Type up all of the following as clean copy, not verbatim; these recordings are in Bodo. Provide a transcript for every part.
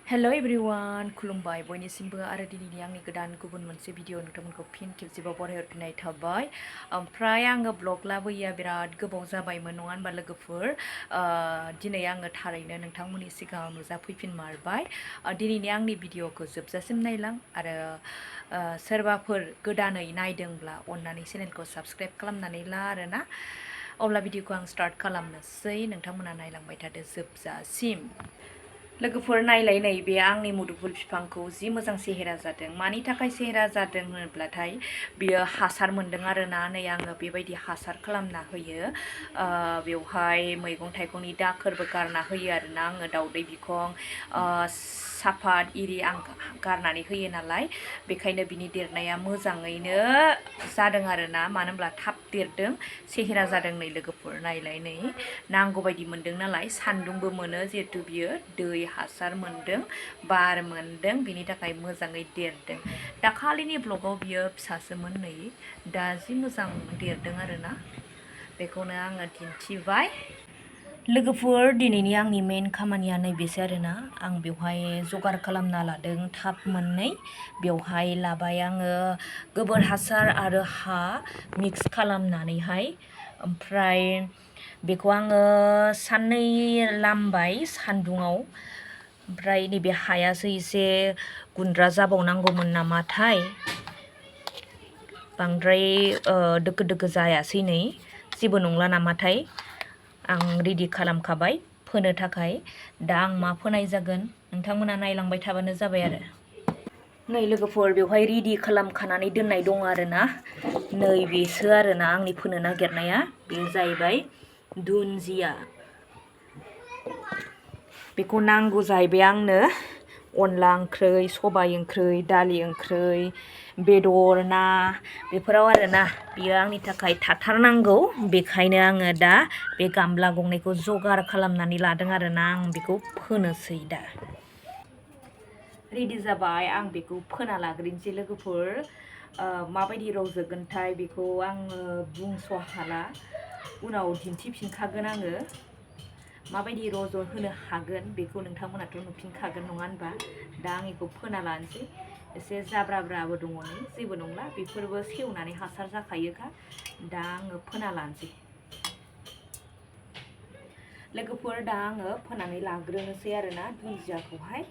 हेलो एवरीवान खुलुमबाय बयनिसिमबो आरो दिनैनि आंनि गोदान गुबुन मोनसे भिडिअ नोंथांमोनखौ फिन खेबसेबाव बरायहरफिननाय थाबाय ओमफ्राय आङो ब्लग लाबोयैया बिराद गोबाव जाबायमोन नङा होनबा लोगोफोर दिनै आङो थारैनो नोंथांमोननि सिगाङाव नुजाफैफिनमारबाय दिनैनि आंनि भिडिअखौ जोबजासिम नायलां आरो सोरबाफोर गोदानै नायदोंब्ला अन्नानै चेनेलखौ साबस्क्राइब खालामनानै ला आरोना अब्ला भिडिअखौ आं स्टार्ट खालामनोसै नोंथांमोना नायलांबाय थादो जोबजासिम लोगोफोर नायलाय नै बे आंनि मुदुफुल बिफांखौ जि मोजां सेहेरा जादों मानि थाखाय सेहेरा जादों होनोब्लाथाय बियो हासार मोनदों आरोना नै आङो बेबायदि हासार खालामना होयो बेवहाय मैगं थाइगंनि दाखोरबो गारना होयो आरोना आङो दाउदै बिखं साफात इरि आं गारनानै होयो नालाय बेखायनो बिनि देरनाया मोजाङैनो जादों आरोना मानो होनब्ला थाब देरदों सेहेरा जादों नै लोगोफोर नायलाय नै नांगौ बायदि मोनदों नालाय सान्दुंबो मोनो जिहेतु बियो दै हासार मोनदों बार मोनदों बिनि थाखाय मोजाङै देरदों दाखालिनि ब्लगाव बियो फिसासोमोन नै दा जि मोजां देरदों आरोना बेखौनो आङो दिन्थिबाय लोगोफोर दिनैनि आंनि मेन खामानिया नैबेसो आरोना आं बेवहाय जगार खालामना लादों थाब मोननै बेवहाय लाबाय आङो गोबोर हासार आरो हा मिक्स खालामनानैहाय ओमफ्राय बेखौ आङो साननै लामबाय सान्दुङाव ओमफ्राय नैबे हायासो एसे गुन्द्रा जाबावनांगौमोन नामाथाय बांद्राय दोखो दोखो जायासै नै जेबो नंला नामाथाय आं रेडि खालामखाबाय फोनो थाखाय दा आं मा फोनाय जागोन नोंथांमोना नायलांबाय थाबानो जाबाय आरो नै लोगोफोर बेवहाय रेडि खालामखानानै दोननाय दं आरोना नैबेसो आरोना आंनि फोनो नागिरनाया बेयो जाहैबाय दुन्दिया बेखौ नांगौ जाहैबाय आंनो अनला ओंख्रै सबाय ओंख्रै दालि ओंख्रै बेदर ना बेफोराव आरोना बियो आंनि थाखाय थाथारनांगौ बेखायनो आङो दा बे गामला गंनैखौ जगार खालामनानै लादों आरोना आं बेखौ फोनोसै दा रेडि जाबाय आं बेखौ फोना लाग्रोनोसै लोगोफोर माबायदि रज'गोनथाय बेखौ आङो बुंस' हाला उनाव दिन्थिफिनखागोन आङो माबायदि रज' होनो हागोन बेखौ नोंथांमोनाथ' नुफिनखागोन नङा होनबा दा आं बेखौ फोना लानोसै एसे जाब्राब्राबो दङ नै जेबो नंला बेफोरबो सेवनानै हासार जाखायोखा दा आङो फोना लानोसै लोगोफोर दा आङो फोनानै लाग्रोनोसै आरोना दुन्दियाखौहाय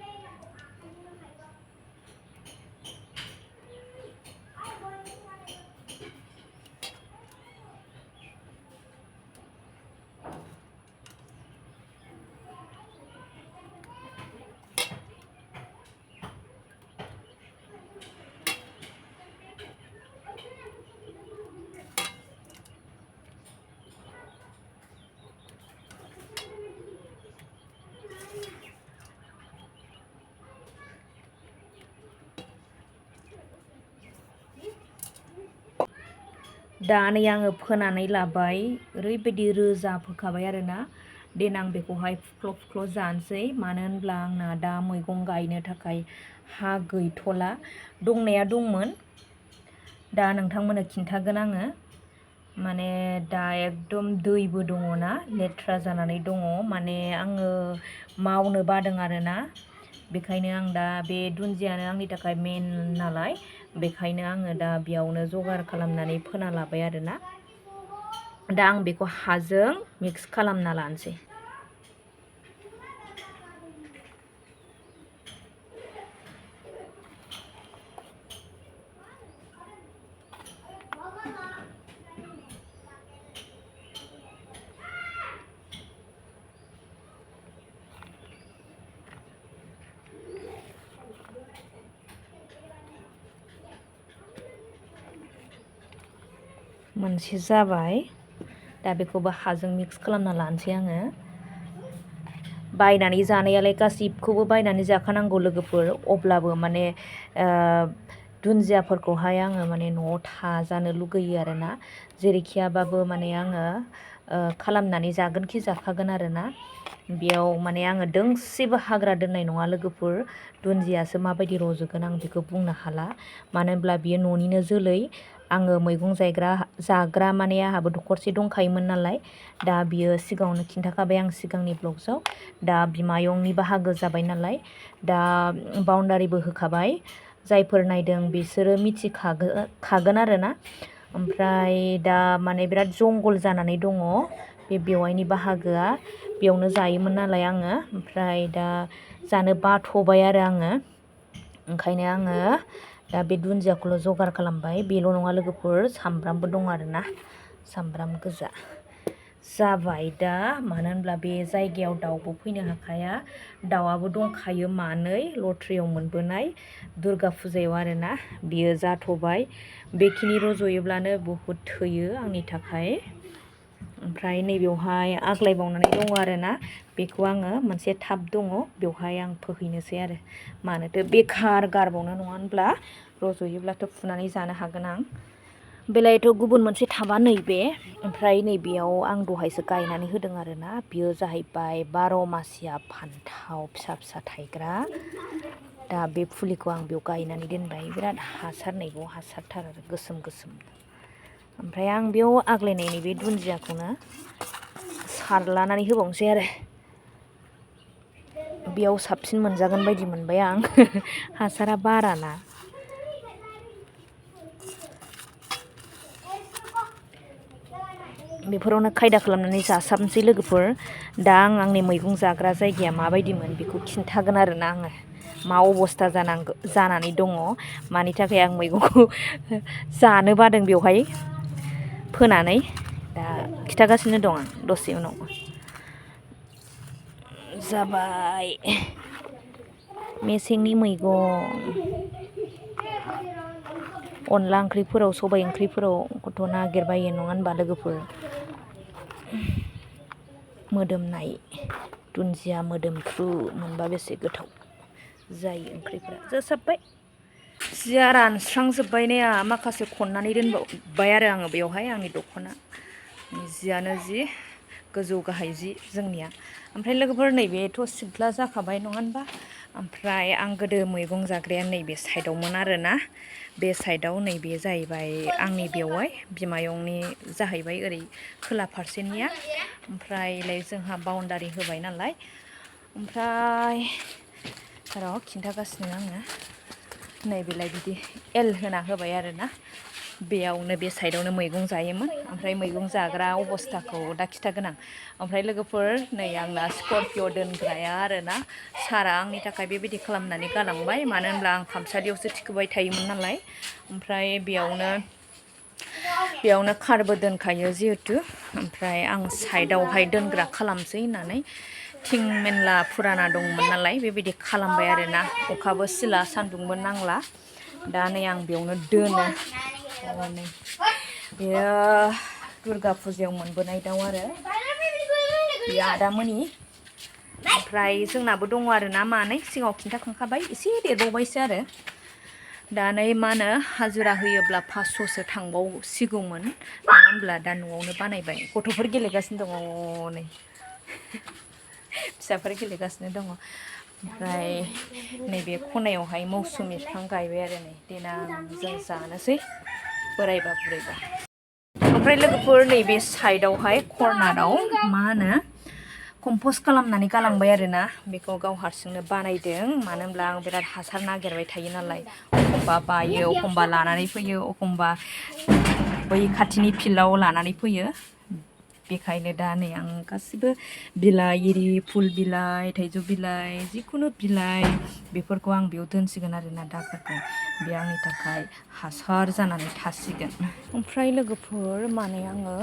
दा नै आङो फोनानै लाबाय ओरैबायदि रोजा फोखाबाय आरोना देनां बेखौहाय फुख्ल' फुख्ल' जानोसै मानो होनब्ला आंना दा मैगं गायनो थाखाय हा गैथ'ला दंनाया दंमोन दा नोंथांमोननो खिन्थागोन आङो माने दा एकदम दैबो दङ ना लेथ्रा जानानै दङ माने आङो मावनो बादों आरोना बेखायनो आं दा बे दुन्दियानो आंनि थाखाय मेन नालाय बेखायनो आङो दा बेयावनो जगार खालामनानै फोना लाबाय आरोना दा आं बेखौ हाजों मिक्स खालामना लानोसै मोनसे जाबाय दा बेखौबो हाजों मिक्स खालामना लानोसै आङो बायनानै जानायालाय गासिबखौबो बायनानै जाखानांगौ लोगोफोर अब्लाबो माने दुन्दियाफोरखौहाय आङो माने न'आव थाजानो लुगैयो आरोना जेरैखियाबाबो माने आङो खालामनानै जागोनखि जाखागोन आरोना बेयाव माने आङो दोंसेबो हाग्रा दोननाय नङा लोगोफोर दुन्दियासो माबायदि रज'गोन आं बेखौ बुंनो हाला मानो होनब्ला बियो न'निनो जोलै आङो मैगं जाग्रा माने आंहाबो दखरसे दंखायोमोन नालाय दा बियो सिगाङावनो खिन्थाखाबाय आं सिगांनि ब्लग्सआव दा बिमायंनि बाहागो जाबाय नालाय दा बाउन्डारिबो होखाबाय जायफोर नायदों बिसोरो मिथिखागोन आरोना ओमफ्राय दा माने बिराद जंगल जानानै दङ बे बेवाइनि बाहागोआ बेयावनो जायोमोन नालाय आङो ओमफ्राय दा जानो बाथ'बाय आरो आङो ओंखायनो आङो दा बे दुन्दियाखौल' जगार खालामबाय बेल' नङा लोगोफोर सामब्रामबो दं आरोना सामब्राम गोजा जाबाय दा मानो होनब्ला बे जायगायाव दाउबो फैनो हाखाया दाउआबो दंखायो मानै लट्रियाव मोनबोनाय दुर्गा फुजायाव आरोना बियो जाथ'बाय बेखिनि रज'योब्लानो बहुद थोयो आंनि थाखाय ओमफ्राय नैबेवहाय आग्लायबावनानै दङ आरोना बेखौ आङो मोनसे टाब दङ बेवहाय आं फोहैनोसै आरो मानोथो बेखार गारबावनो नङा होनब्ला रज'योब्लाथ' फुनानै जानो हागोन आं बेलायथ' गुबुन मोनसे टाबा नैबे ओमफ्राय नैबेयाव आं दहायसो गायनानै होदों आरोना बियो जाहैबाय 12 मासिया फान्थाव फिसा फिसा थायग्रा दा बे फुलिखौ आं बेयाव गायनानै दोनबाय बिराद हासार नैबाव हासारथार आरो गोसोम गोसोम ओमफ्राय आं बेयाव आग्लायनाय नैबे दुन्दियाखौनो सारलानानै होबावनोसै आरो बेयाव साबसिन मोनजागोन बायदि मोनबाय आं हासारा बाराना बेफोरावनो खायदा खालामनानै जासाबनोसै लोगोफोर दा आं आंनि मैगं जाग्रा जायगाया माबायदिमोन बेखौ खिन्थागोन आरोना आङो मा अबस्था जानानै दङ मानि थाखाय आं मैगंखौ जानो बादों बेवहाय फोनानै दा खिन्थागासिनो दं आं दसे उनाव जाबाय मेसेंनि मैगं अनला ओंख्रिफोराव सबाय ओंख्रिफोराव गथ' नागिरबायो नङा होनबा लोगोफोर मोदोमनाय दुन्दिया मोदोमफ्रु मोनबा बेसे गोथाव जायो ओंख्रिफोरा जासाबबाय जिया रानस्रांजोब्बाय ने माखासे खननानै दोनबाय आरो आङो बेवहाय आंनि दख'ना जियानो जि गोजौ गाहाय जि जोंनिया ओमफ्राय लोगोफोर नैबेथ' सिथ्ला जाखाबाय नङा होनबा ओमफ्राय आं गोदो मैगं जाग्राया नैबे साइडआवमोन आरोना बे साइडआव नैबे जाहैबाय आंनि बेवाइ बिमायंनि जाहैबाय ओरै खोला फारसेनिया ओमफ्रायलाय जोंहा बाउन्डारि होबाय नालाय ओमफ्राय र' खिन्थागासिनो आङो नैबेलाय बिदि एल होना होबाय आरोना बेयावनो बे साइडआवनो मैगं जायोमोन ओमफ्राय मैगं जाग्रा अबस्थाखौ दा खिथागोन आं ओमफ्राय लोगोफोर नै आंना स्करपिय' दोनग्राया आरोना सारा आंनि थाखाय बेबायदि खालामनानै गालांबाय मानो होनब्ला आं खामसालियावसो थिखोबाय थायोमोन नालाय ओमफ्राय बेयावनो कारबो दोनखायो जिहेथु ओमफ्राय आं साइडआवहाय दोनग्रा खालामसै होननानै थिं मेनला फुराना दंमोन नालाय बेबायदि खालामबाय आरोना अखाबो सिला सान्दुंबो नांला दा नै आं बेयावनो दोनो बेयो दुर्गा फुजायाव मोनबोनाय दाउ आरो बेयो आदामोननि ओमफ्राय जोंनाबो दङ आरोना मानै सिगाङाव खिन्थाखांखाबाय एसे देरबावबायसो आरो दा नै मा होनो हाजिरा होयोब्ला 500सो थांबावसिगौमोन नङा होनब्ला दा न'आवनो बानायबाय गथ'फोर गेलेगासिनो दङ नै फिसाफोर गेलेगासिनो दङ ओमफ्राय नैबे खनायावहाय मौसुमि बिफां गायबाय आरो नै देनां जों जानोसै बोरायबा बुरैबा ओमफ्राय लोगोफोर नैबे साइडआवहाय कर्नाराव मा होनो कम्पस्ट खालामनानै गालांबाय आरोना बेखौ गाव हारसिंनो बानायदों मानो होनब्ला आं बिराद हासार नागिरबाय थायो नालाय एखमबा बायो एखमबा लानानै फैयो एखमबा बै खाथिनि फिल्डआव लानानै फैयो बेखायनो दा नै आं गासिबो बिलाइ इरि फुल बिलाइ थाइजौ बिलाइ जिखुनु बिलाइ बेफोरखौ आं बेयाव दोनसिगोन आरोना दाखोरखौ बे आंनि थाखाय हासार जानानै थासिगोन ओमफ्राय लोगोफोर माने आङो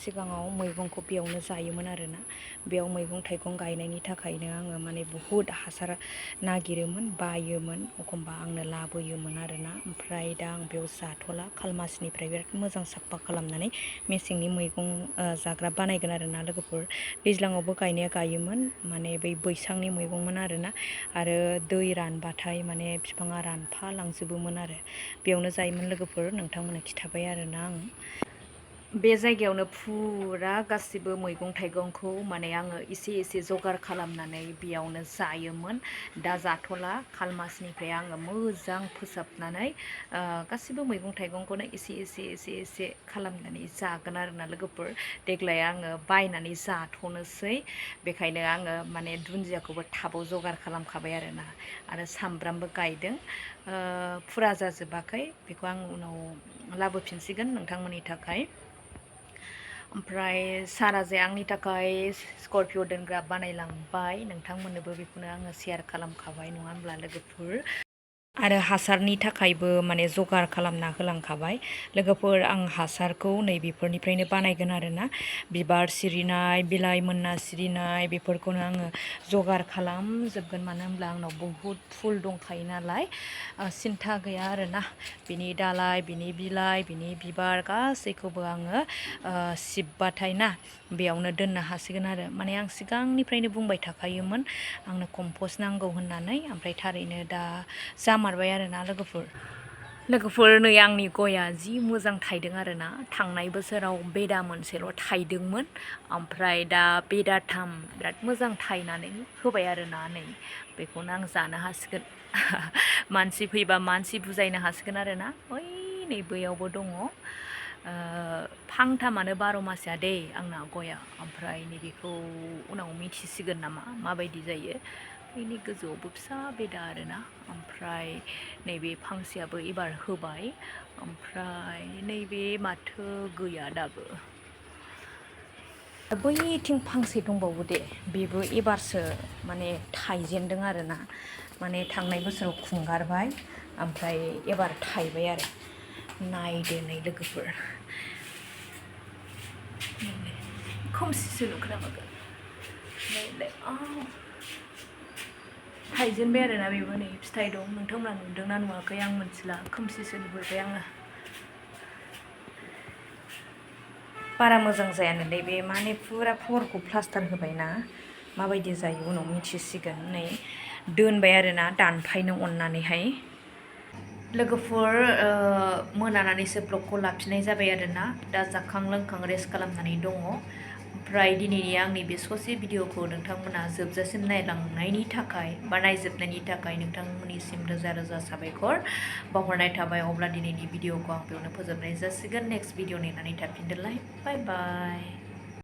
सिगाङाव मैगंखौ बेयावनो जायोमोन आरोना बेयाव मैगं थाइगं गायनायनि थाखायनो आङो माने बहुद हासार नागिरोमोन बायोमोन एखमबा आंनो लाबोयोमोन आरोना ओमफ्राय दा आं बेयाव जाथ'ला खालमासिनिफ्राय बिराद मोजां साफा खालामनानै मेसेंनि मैगं जाग्रा बानायगोन आरोना लोगोफोर दैज्लाङावबो गायनाया गायोमोन माने बै बैसांनि मैगंमोन आरोना आरो दै रानबाथाय माने बिफाङा रानफा लांजोबोमोन आरो बेयावनो जायोमोन लोगोफोर नोंथांमोननो खिथाबाय आरोना आं बे जायगायावनो फुरा गासिबो मैगं थाइगंखौ माने आङो एसे एसे जगार खालामनानै बेयावनो जायोमोन। दा जाथ'ला खालमासनिफ्राय आङो मोजां फोसाबनानै गासिबो मैगं थाइगंखौनो एसे खालामनानै जागोन आरोना लोगोफोर। देग्लाय आङो बायनानै जाथ'नोसै, बेखायनो आङो माने दुन्दियाखौबो थाबाव जगार खालामखाबाय आरो सामब्रामबो गायदों। फुरा जाजोबाखै, बेखौ आं उनाव लाबोफिनसिगोन नोंथांमोननि थाखाय। ओमफ्राय साराजे आंनि थाखाय स्करपिय' दोनग्रा बानायलांबाय, नोंथांमोननोबो बेखौनो आङो शेयार खालामखाबाय नङा होनब्ला लोगोफोर। आरो हासारनि थाखायबो माने जगार खालामना होलांखाबाय लोगोफोर। आं हासारखौ नैबेफोरनिफ्रायनो बानायगोन आरोना। बिबार सिरिनाय, बिलाइ मोनना सिरिनाय, बेफोरखौनो आङो जगार खालामजोबगोन, मानो होनब्ला आंनाव बहुद फुल दंखायो नालाय सिन्था गैया आरोना। बिनि दालाइ, बिनि बिलाइ, बिनि बिबार गासैखौबो आङो सिबबाथाय ना बेयावनो दोननो हासिगोन आरो। माने आं सिगांनिफ्रायनो बुंबाय थाखायोमोन आंनो कम्पस्ट नांगौ होननानै, ओमफ्राय थारैनो दा जामारबाय आरोना लोगोफोर। नै आंनि गया जि मोजां थायदों आरोना। थांनाय बोसोराव बेदा मोनसेल' थायदोंमोन, ओमफ्राय दा बेदाथाम बिराद मोजां थायनानै होबाय आरोना। नै बेखौनो आं जानो हासिगोन। मानसि फैबा मानसि बुजायनो हासिगोन आरोना। ओइ नै बैयावबो दङ फांथामानो 12 मासिया दे आंना गया। ओमफ्राय नैबेखौ उनाव मिथिसिगोन नामा माबायदि जायो। बेनि गोजौआवबो फिसा बेदा आरोना। ओमफ्राय नैबे फांसेयाबो एबार होबाय, ओमफ्राय नैबे माथो गैया दाबो। बैथिं फांसे दंबावो दे, बेबो एबारसो माने थाइजेनदों आरोना। माने थांनाय बोसोराव खुंगारबाय, ओमफ्राय एबार थाइबाय आरो। नायदो नै लोगोफोर, खोमसिसो नुखोना थाइजेनबाय आरोना। बेबो नै फिथाइ दं, नोंथांमोना नुदोंना नुवाखै आं मिथिला, खोमसिसो नुहरबाय आङो। बारा मोजां जायानो दे बे, माने फुरा फ्लरखौ प्लास्टार होबायना, माबायदि जायो उनाव मिथिसिगोन। नै दोनबाय आरोना दानफायनो अननानैहाय। लोगोफोर मोनानानैसो ब्लगखौ लाफिननाय जाबाय आरोना। दा जाखां लोंखां रेस्ट खालामनानै दङ। ओमफ्राय दिनैनि आंनि बे ससे भिडिअखौ नोंथांमोना जोबजासिम नायलांनायनि थाखाय बा नायजोबनायनि थाखाय नोंथांमोननिसिम रोजा रोजा साबायखर बावहरनाय थाबाय। अब्ला दिनैनि भिडिअखौ आं बेयावनो फोजोबनाय जासिगोन। नेक्स्ट भिडिअ नेनानै थाफिनदोलाय। बाय बाय।